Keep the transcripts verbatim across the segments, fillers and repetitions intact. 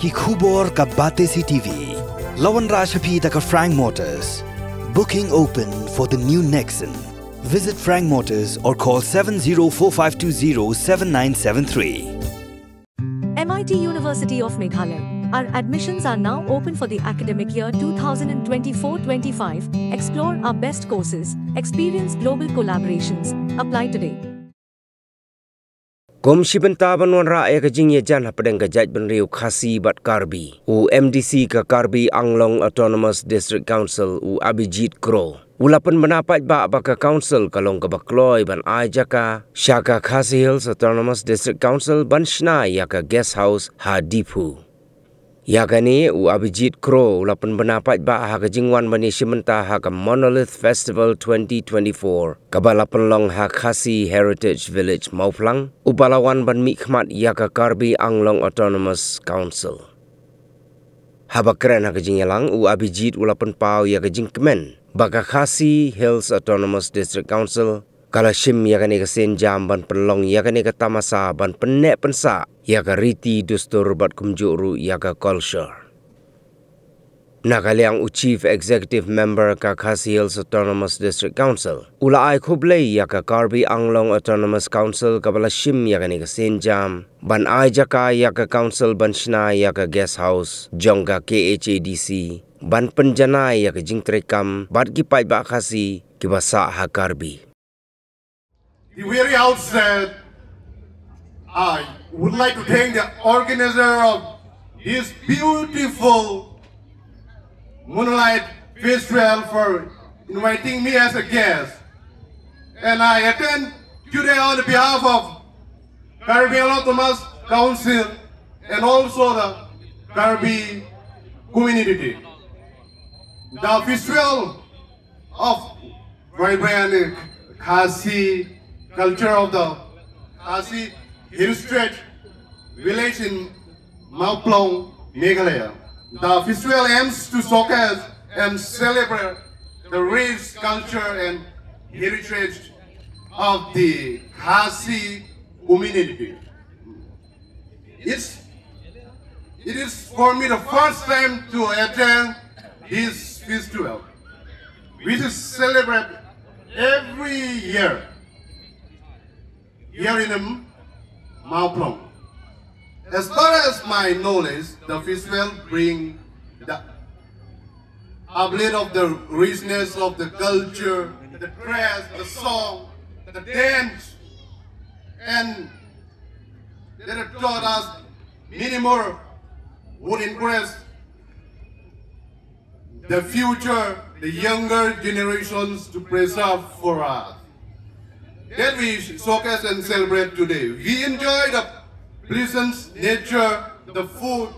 Ki khubor ka Batesi T V. La wanrah sha phi da ka Frank Motors. Booking open for the new Nexon. Visit Frank Motors or call seven zero four five two zero seven nine seven three. M I T University of Meghalaya. Our admissions are now open for the academic year twenty twenty-four twenty-five. Explore our best courses, experience global collaborations. Apply today. Kum shi bynta ban wanrah ïa ka jingïajan hapdeng ka jaitbynriew Khasi bad Karbi, u M D C ka Karbi Anglong Autonomous District Council, u Abhijit Kro, u la pynbna paidbah ba ka council ka long kaba kloi ban ai jaka sha ka Khasi Hills Autonomous District Council ban shna ïa ka guest house ha Diphu. Ïa kane u Abhijit Kro u la pynbna paidbah ha ka jingwan ban ïashim bynta ha ka Monolith Festival twenty twenty-four, kaba la pynlong ha Khasi Heritage Village Mawphlang, uba la wan ban mihkhmat ïa ka Karbi Anglong Autonomous Council. Haba kren ha ka jingïalang, u Abhijit u la pynpaw ïa ka jingkmen ba ka Khasi Hills Autonomous District Council ka la shim ïa kane ka sienjam ban pynlong ïa kane ka tamasa ban pynneh pynsah ïa ka riti dustur bad kumjuh ruh ïa ka culture. Na ka liang u Chief Executive Member ka Khasi Hills Autonomous District Council u la ai khublei ïa ka Karbi Anglong Autonomous Council kaba la shim ïa kane ka sienjam ban ai jaka ïa ka council ban shna ïa ka guest house jong ka K H A D C ban pynjanai ïa ka jingtrei kam bad ki paidbah Khasi kiba sah ha Karbi. The very outset, I would like to thank the organizer of this beautiful Moonlight Festival for inviting me as a guest. And I attend today on the behalf of Karbi Anglong Autonomous Council and also the Karbi community. The festival of vibrant Khasi culture of the Khasi Hill Strait village in Mawphlang, Meghalaya. The festival aims to showcase and celebrate the rich culture and heritage of the Khasi community. It's, it is for me the first time to attend this festival, which is celebrated every year here in Mawphlang. As far as my knowledge, the festival bring the uplift of the richness of the culture, the dress, the song, the dance, and that have taught us many more would encourage the future, the younger generations to preserve for us. That we showcase and celebrate today. We enjoy the pleasant nature, the food,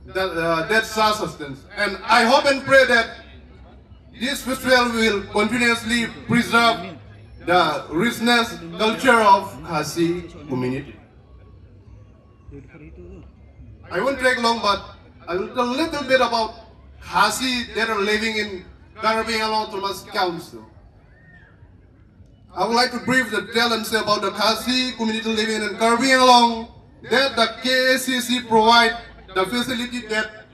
that, uh, that sustenance. And I hope and pray that this festival will continuously preserve the richness culture of Khasi community. I won't take long, but I will tell a little bit about Khasi that are living in Karbi Anglong Autonomous Council. I would like to brief the tell and say about the Khasi community living in Karbi Anglong, that the K A C C provide the facility that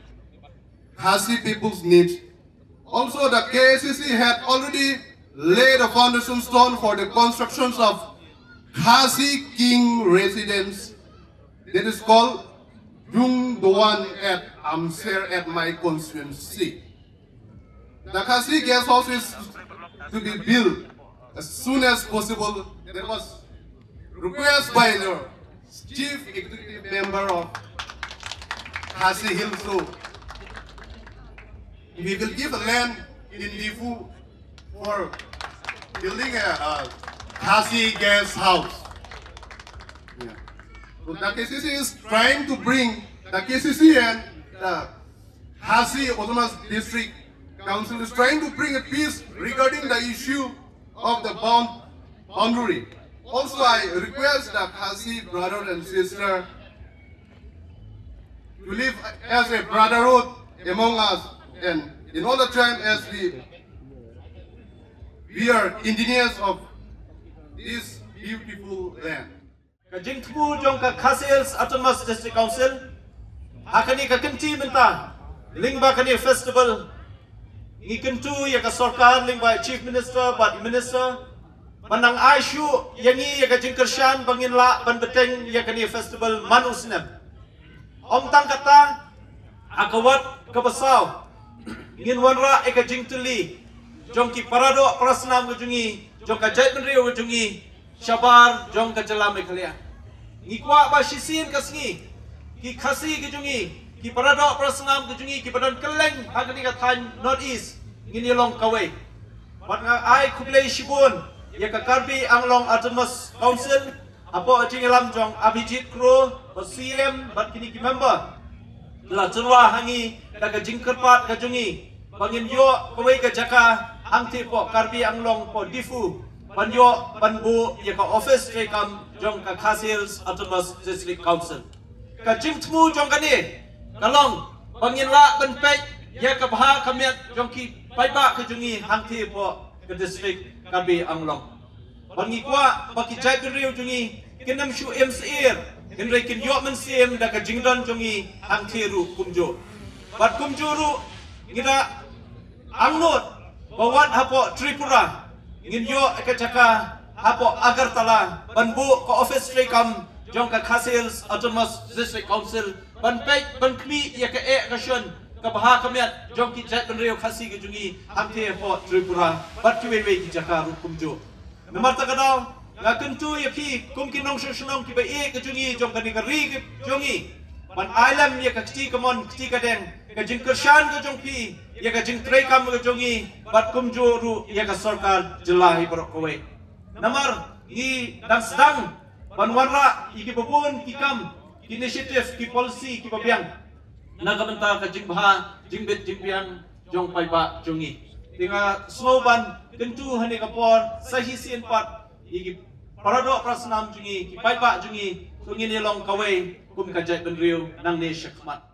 Khasi peoples need. Also, the K A C C had already laid a foundation stone for the constructions of Khasi King Residence, that is called Dung Dowan at Amser at my constituency. The Khasi guest house is to be built as soon as possible. That was request by the chief executive member of Khasi Hills. So we will give a land in Diphu for building a, a Khasi guest house. Yeah. So the K C C is trying to bring, the K C C and the Khasi Autonomous District Council is trying to bring a peace regarding the issue of the bound boundary. Also, I request the Khasi brother and sister to live as a brotherhood among us, and in all the time as we, we are engineers of this beautiful land. Ka jingthmu jong ka Khasi Hills Autonomous District Council Ha kane ka kynti mynta lyngba kane festival, ngi kyntu ïa ka sorkar lyngba Chief Minister bad Minister ban nang ai shuh ïa ngi ïa ka jingkyrshan ba ngin lah ban bteng ïa kane festival man u snem. Ym tang kata, ha ka wat kaba saw ngin wanrah ïa ka jingtylli jong ki paradoh parasnam ka jong ngi, jong ka jaitbynriew ka jong ngi shabar jong ka jylla Meghalaya. Ngi kwah ba shisien ka sngi ki Khasi ka jong ngi, ki paradoh parasnam ka jong ngi, ki ba don kylleng ha kane ka thaiñ North East, ngin ïa long kawei. Bad nga ai khublei shibun ïa ka Karbi Anglong Autonomous Council, hapoh jingïalam jong Abhijit Kro, bad C M bad kine ki member, la tyrwa ha ngi da ka jingkyrpad ka jong ngi ba ngin ïoh kawei ka jaka hangtei hapoh Karbi Anglong, hapoh Diphu, ban ïoh ban buh ïa ka office treikam jong ka Khasi Hills Autonomous District Council. Ka jingthmu jong kane ka long ba ngin lah ban peit ïa ka bha ka miat jong ki paidbah ka jong ngi hangtei hapoh ka district Karbi Anglong. Bad ngi kwah ba ki jaitbynriew jong ngi kin ym shu im syiar, hynrei kin ïoh mynsiem da ka jingdon jong ngi hangtei ruh kumjuh. Bad kumjuh ruh, ngi da angnud ba wat hapoh Tripura ngin ïoh ka jaka hapoh Agartala ban buh ka office treikam jong ka Khasi Hills Autonomous District Council, ban peit ban khmih ïa ka eh ka shon, ka bha ka miat jong ki jaitbynriew Khasi ka jong ngi hangtei hapoh Tripura bad kiwei wei ki jaka ruh kumjuh. Namar kata ka daw nga kyntu ïa phi kum ki nongshong shnong ki ba ïeit ka jong ngi, jong kane ka ri ka jong ngi, ban ai lem ïa ka kti kamon kti kadeng, ka jingkyrshan ka jong phi ïa ka jingtreikam ka jong ngi, bad kumjuh ruh ïa ka sorkar jylla hi baroh kawei. Namar ngi dang sdang ban wanrah ïa ki babun ki kam, ki initiative, ki policy ki babiang na ka bynta ka jingbha jingbit jingbiang jong paidbah jong ngi. Te nga sngew ban kyntu ha kane ka por sa shisien pat ïa ki paradoh parasnam jong ngi, ki paidbah jong ngi, to ngin ïa long kawei kum ka jaitbynriew nangne shakhmat.